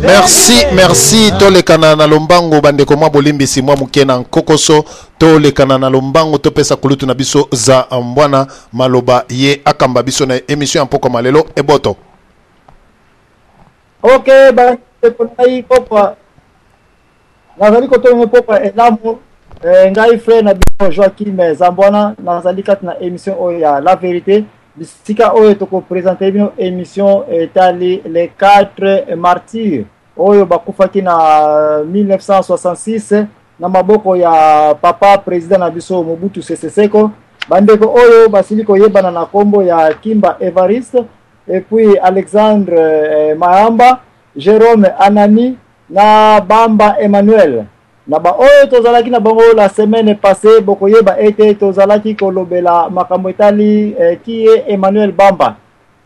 Merci, merci. Tolekana na lombango, bandeko, mwa bolimbisi mwa moke na nkokoso. Tolekana na lombango, topesa kulutu na biso za mbwana maloba, ye akamba biso na émission ya mpoko malelo eboto. Ok, bandeko na ngai, pokwa nazali kotoyongo, pokwa elamu. Ngai frère na bino Joakim Zambwana, nazali kati na émission oyo ya La Vérité, bisika oyo tokoprésenter bino émission etali les quatre martyrs oyo bakufaki na 1966 na maboko ya papa président na biso Mobutu Sese Seko. Bandeko oyo basili koyebana na nkombo ya Kimba Evariste et puis Alexandre Mahamba, Jérôme Anani na Bamba Emmanuel. Na baoyo tozalaki na bango la semaine passée, bokoyeba ete tozalaki kolobela makambo etali kie Emmanuel Bamba.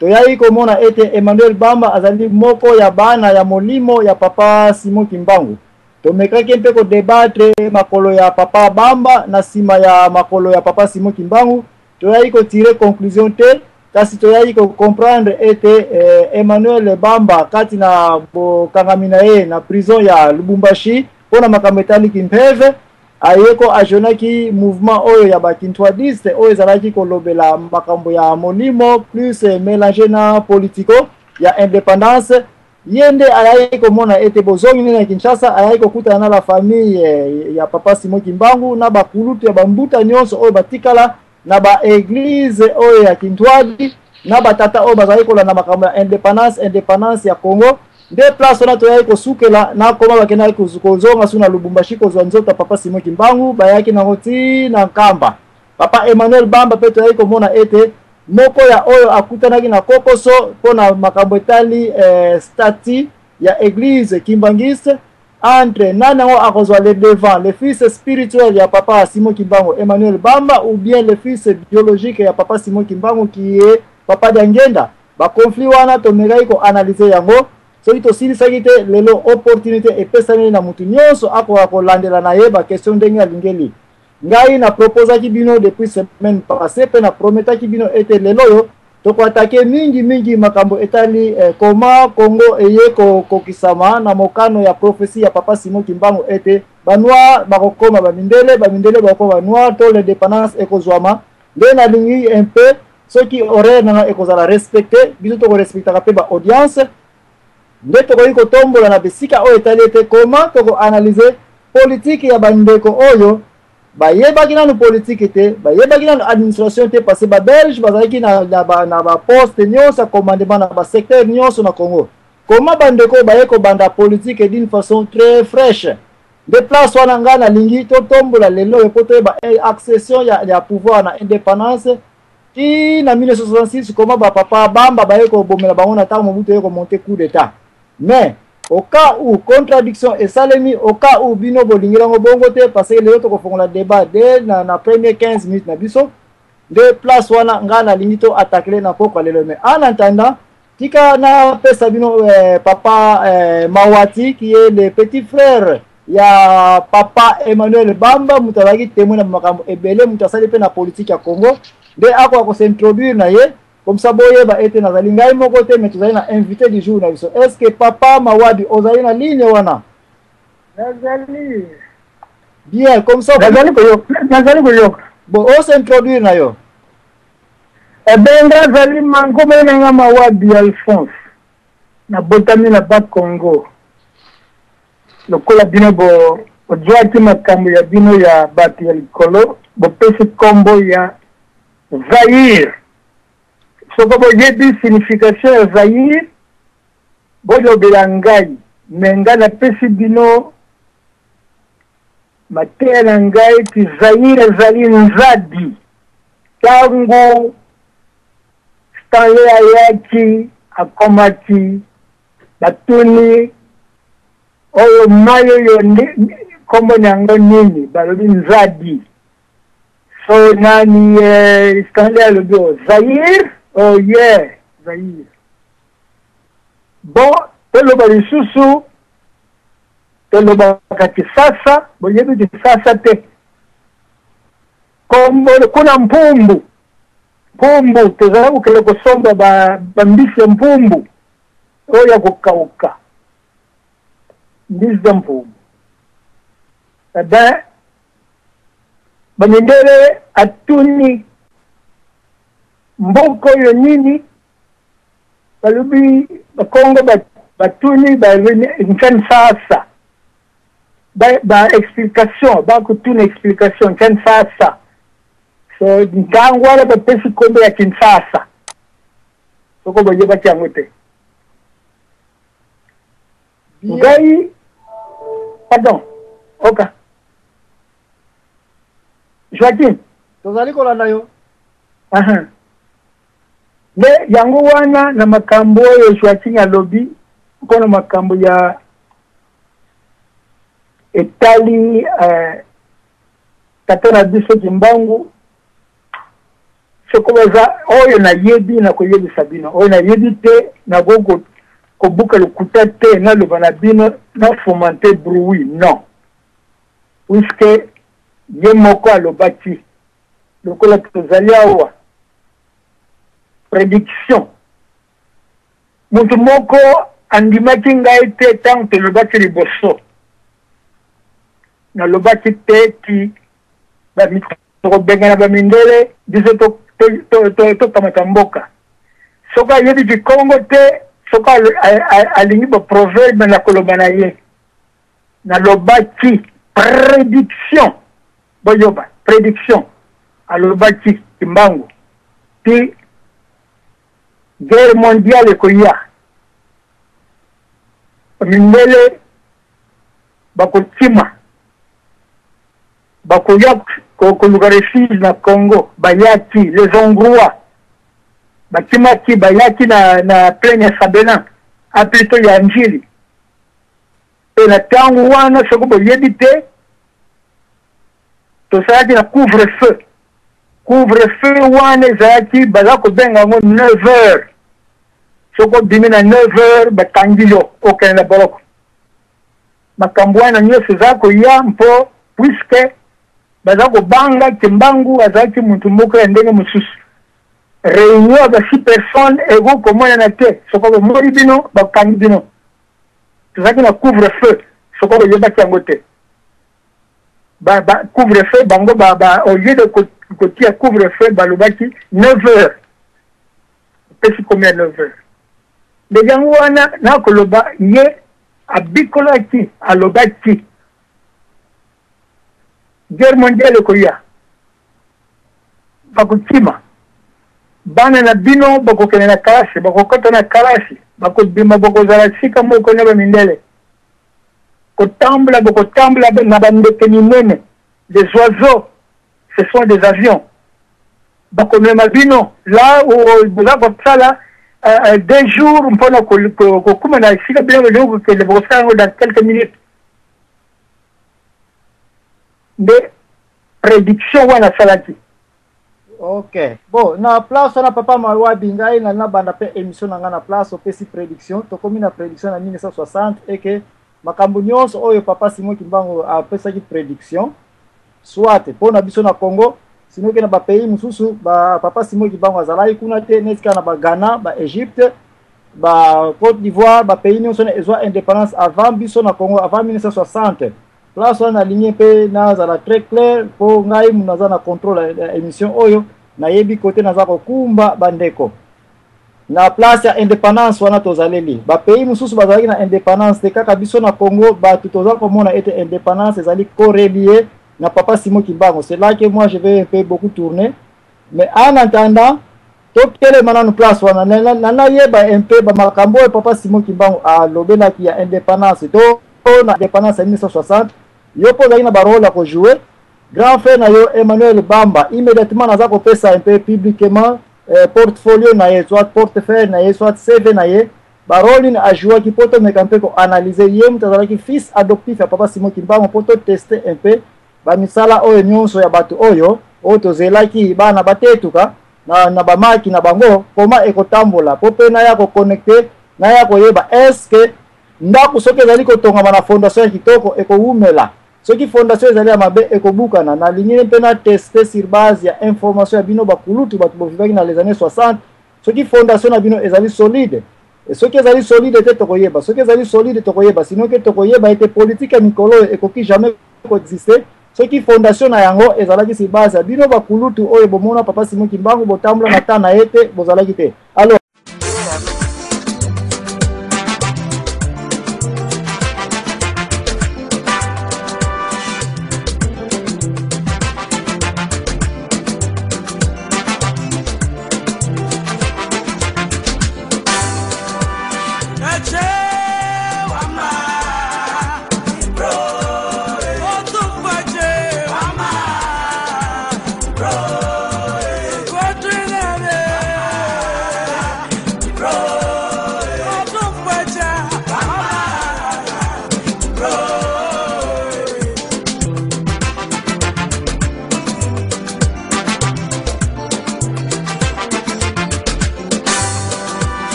Toyai komona ete Emmanuel Bamba azali moko ya bana ya molimo ya papa Simon Kimbangu. Tomekaki mpe kodébattre makolo ya papa Bamba na nsima ya makolo ya papa Simon Kimbangu. Toyai kotirer conclusion te, kasi toyai kocomprendre ete Emmanuel Bamba, kati na bokangami na ye na prison ya Lubumbashi mpona makambo etali kimpeve, aye ko ajoinaki mouvement oyo ya bakintwadiste oyo ezalaki kolobela makambo ya molimo plus mélange na politico ya indépendance. Ye nde ayaki komona ete bozongi nde na Kinshasa, ayaki kokutana na la famille ya papa Simon Kimbangu na bakulutu ya bambuta nyonso oyo batikala na baéglise oyo ya Kintwadi na batata oyo bazalaki kolanda makambo ya indépendance ya Congo. Nde place wana toyaki kosukela na koma bakendaki kozonga su na Lubumbashi kozwa nzoto ya papa Simon Kimbangu, bayaki nango ti na Nkamba. Papa Emmanuel Bamba mpe toyaki komona ete moko ya oyo akutanaki na kokoso mpona makambo etali statut ya église kimbangiste, entre nani yango akozwa le devant, le fils spirituel ya papa Simon Kimbangu Emmanuel Bamba ou bien le fils biologique ya papa Simon Kimbangu qui est papa Diangenda. Baconflit wana tomekaki koanalyser yango. Soki tosilisaki te, lelo opportunité epesami na mutu nyonso akoka kolandela na ye baquestion ndenge alingeli. Ngai naproposaki bino depuis semaine passée mpe naprometaki bino ete lelo oyo tokoattaquer mingimingi makambo etali koma Congo eye kokokisama na mokano ya prophétie ya papa Simon Kimbangu ete banoir bakokoma bamindele, bamindele bakokoma banoir, to l'indépendance ekozwama. Nde nalingi un peu, soki horaire nanga ekozala respecté, biso tokorespectaka mpe baaudience, nde tokoki kotombola na bisika oyo etali ete koma tokoanalyser politike ya bandeko oyo bayebaki nanu politike te, bayebaki nanu administration te, parce babelge bazalaki na baposte nyonso ya commandement na basecteur nyonso na Congo. Koma bandeko baye kobanda politike d'une façon très fraîche. Nde place wana ngai nalingi totombola lelo oyo mpo toyeba accession ya pouvoir na indépendance ti na 1966, koma bapapa Bamba baye kobomela bango na ntango Mobutu ye komonter coup d'état. Mais au cas où contradiction esalemi, au cas où bino bolingeli yango bongo te, parce que lelo tokofongola débat dès na premier 15 minutes na biso. Nde place wana ngai nalingi to attaquer na pokwa lelo. Mais en attendant, tika napesa bino papa Mawati, qui est le petit frère ya papa Emmanuel Bamba, moto azalaki témoin na makambo ebele, moto asali mpe na politike ya Congo, nde akoka kos'introduire na ye. Comme ça boyeba ete nazali ngai moko te, mais tozali na invité du jour na biso. Est ce que papa Mawadi ozali na ligne wana? Nazali. Bien, comme ça. Nazali koyoka, nazali koyoka. Bon, os'introduire na yo. Ebenga azali mankombo nanga Mawabi Alphonse, nabotami na Bakongo. Lokola bino bozwaki makambo ya bino ya bato ya likolo, bopesi nkombo ya Zaire. Soko boyebi signification ya Zaire, bolobela ngai. Me ngai napesi bino mateya na ngai ti Zaire ezali nzadi. Ntango Stanley ayaki, akomaki, batuni oyo mai oyo nkombo na yango nini, balobi nzadi. So nani Stanley alobi o Zaire, oh yeah, Zaire. Bon, toloba lisusu, tolobaka Kisasa, boyebi Kisasa te? Kombo kuna mpumbu, mpumbu, tozala kokende kosomba bambisi ya mpumbu. Oyo ya kokauka, mbisi ya mpumu. Eh ben, bamindele atuni mboka oyo nini, balobi bakongo batuni balobi Kinshasa. Ba explication, bakotuna explication Kinshasa. So ntango wana bapesi kombo ya Kinshasa, soko boyebaki yango te. Ngai, pardon, oka Joaquim, tozali kolanda yo. Nde yango wana na makambo oyo Joaquim alobi mpona makambo ya etali tata na biso Kimbangu, soko baza oyo nayebi nakoyebisa bino, oyo nayebi te nakoki kobuka lokuta te, naloba na bino na fomenter bruit, non, puisque ye moko alobaki lokola tozali awa prédiction. Moto moko andimaki ngai te ntango tolobaki liboso, nalobaki te ti tokobengana bamindele, biso tokamata mboka. Soki ayebi kikongo te, soki alingi baproverbe na koloba na ye, nalobaki prédiction, boyoba prédiction, alobaki Kimbangu ti guerre mondiale ekoya, mindele bakokima, bakoya koluka refuge na Congo. Bayaki les Hongrois, bakimaki, bayaki na plaine ya Sabena, a plutôt ya Njili. Mpe na ntango wana, soki boyebi te, tosalaki na couvre-feu. Couvre-feu wana ezalaki, baza kobenga yango 9 heures. Soki obimi na 9 heures, bakangi yo, okende na boloko. Makambo wana nyonso eza koya mpo puisque baza kobanga Kimbangu azalaki mutu moko ya ndenge mosusu. Réunion ya ba 6 personnes ekoki komonana te, soki bomoni bino bakangi bino. Tozalaki na couvre-feu, soki boyebaki yango te. Ba couvre-feu bango ba au lieu de kotia couvre-feu, balobaki 9 heures, opesi komi ya 9 heures. Nde yango wana nakoloba ye abikolaki, alobaki guerre mondiale ekoya, bakokima, bana na bino bakokende na kalasi, bakokota na kalasi, bakobima, bokozala esika moko na bamindele, kotambola, bokotambola na bandeke minene, les oiseaux, ce sont des avions, bakomema bino là où boza kosala 2 jours mpona kokuma na esika bino bolingi kokende, bokosala yango dans quelques minutes. Nde prédiction wana asalaki. Ok, bon, na place wana, papa Mawabi, ngai na nabanda mpe émission na ngai na place opesi prédiction. Tokomi na prédiction na 1960 eke makambo nyonso oyo papa Simon Kimbangu apesaki prédiction, soit mpo na biso na Congo, sinoki na bapays mosusu ba papa Simon Kimbangu azalaki kuna te, neti kaka na baghana, baegypte, ba Côte d'Ivoire, bapays nyonso wana ezwa indépendance avant biso na Congo, avant 1960. Place wana nalingi mpe nazala très clair, mpo ngai naza na contrôle ya émission oyo, nayebi kote naza kokumba bandeko. Na place ya indépendance wana tozaleli, bapays mosusu bazalaki na indépendance te, kaka biso na Congo bato toza komona ete indépendance ezali corrélié na papa Simon Kimbangu. C'est là que moi je vais un peu beaucoup tourner, mais en attendant totelema nanu place wana, nayeba un peu bamakambo oyo papa Simon Kimbangu alobelaki ya indépendance to na indépendance ya 1960. Yo mpo ozalaki na barole ya kojouer, grand frère na yo Emmanuel Bamba, immédiatement naza kopesa un peu publiquement portfolio na ye, soit portefeuille na ye, soit CV na ye, barole nini ajouaki, mpo tomeka mpe koanalyse ye moto azalaki fils adoptif ya papa Simon Kimbangu, mpo toteste un peu bamisala oyo nyonso ya bato oyo tozelaki bana batetuka na bamaki na bango, koma ekotambola, mpo mpe naya koconnecter, naya koyeba est-ce ndako soki ezali kotongama na fondation ya kitoko ekowumela, soki fondation ezali ya mabe ekobukana. Nalingi mpe na teste sur base ya information ya bino bakulutu, bato bovivaki na les années 60, soki fondation na bino ezali solide. Soki ezali solide te, tokoyeba. Soki ezali solide, tokoyeba. Sinon ke tokoyeba ete politique ya mikolo oyo ekoki jamais koexiste soki fondation na yango ezalaki si base ya bino bakulutu oyo bomona Papa Simon Kimbangu, botambola na temps na ye te, bozalaki te. Alors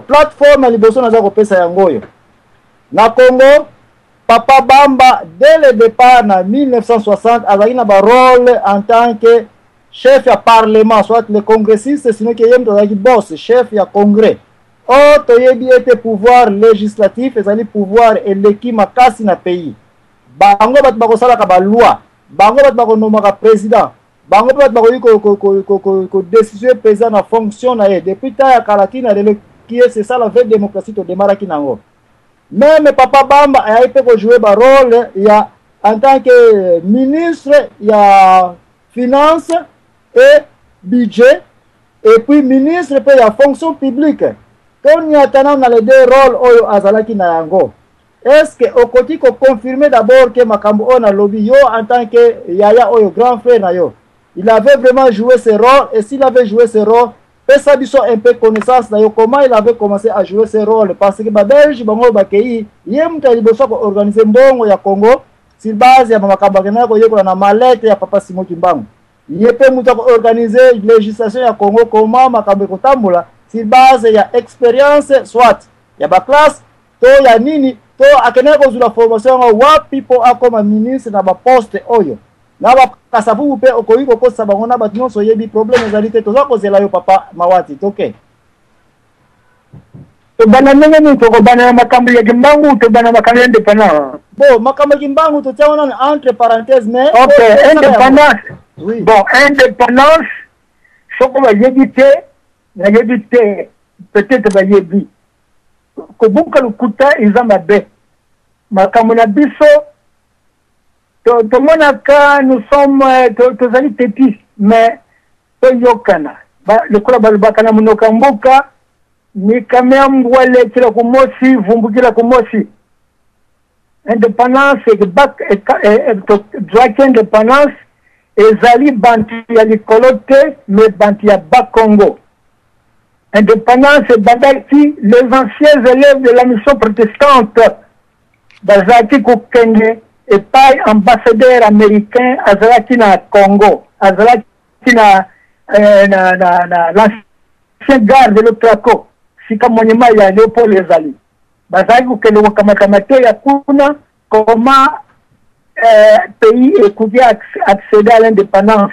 plateforme ya liboso naza kopesa yango oyo na Congo. Papa Bamba, dès le départ na 1960, azalaki na barole en tant que chef ya parlement, soit le congressiste, sinon ke ye moto azalaki boss, chef ya congrès. Or toyebi ete pouvoir législatif ezali pouvoir eleki makasi na pays. Bango bato bakosalaka baloi, bango bato bakonomaka président, bango mpe bato bakoki kodestitue président na fonction na ye. Depuis ta ya kala ti na lelo kie, c'est ça la vraie démocratie todemaraki nango. Même Papa Bamba ayaki mpe kojouer barole ya en tant que ministre ya finance et budget, et puis ministre mpe ya fonction publique. Toniata nano na les deux rôles oyo azalaki na yango. Est ce que okoki koconfirmer d'abord ke makambo oyo nalobi, yo en tant que yaya oyo, grand frère na yo, il avait vraiment joué ce rôle? Et s'il avait joué ce rôle, pesa biso un peu connaissance na yo, comment il avait commencé à jouer ce rôle? Parce que babelge bango bakei, ye moto ya liboso akoorganize mbongo ya Congo sur base ya makambo akendaki koyekola na malete ya Papa Simon Kimbangu. Ye mpe moto akoorganize législation ya Congo, comment makambo ekotambola sur base ya expérience, soit ya baklasse to ya nini, to akendaki kozwila formation yango wapi mpo akoma ministre na baposte oyo na bakasavubu? Mpe okoki kokotisa bango na bato nyonso oyebi, problème ezali te. Toza kozela yo, Papa Mawati, toke. Tobanda ndenge nini? Tokobanda na makambo ya Kimbangu, tobanda makambo ya indépendance? Bon, makambo ya Kimbangu totia wana entre parenthèse, mais Ok, indépendance. Oui. Bon, indépendance, soko bayebi te, nayebi te, peut-être bayebi. Kobuka lokuta eza mabe. Makambo na biso tomonaka, nous sommes, tozali têtus, mais toyokana. Lokola balobaka na monoko ya mboka, mikamea mbwale kila kumosi vumbukila kumosi. Indépendance, zwaki indépendance ezali bantu ya likolo te, mais bantu ya Bakongo. Indépendance ebandaki, les anciens élèves de la mission protestante bazalaki kokende epai ambassadeur américain azalaki na Congo, azalaki na l'ancien gare de l'Otraco, sika monument ya Léopold ezali. Bazalaki kokende kokamata mateya kuna, comment pays ekoki accéder à l'indépendance.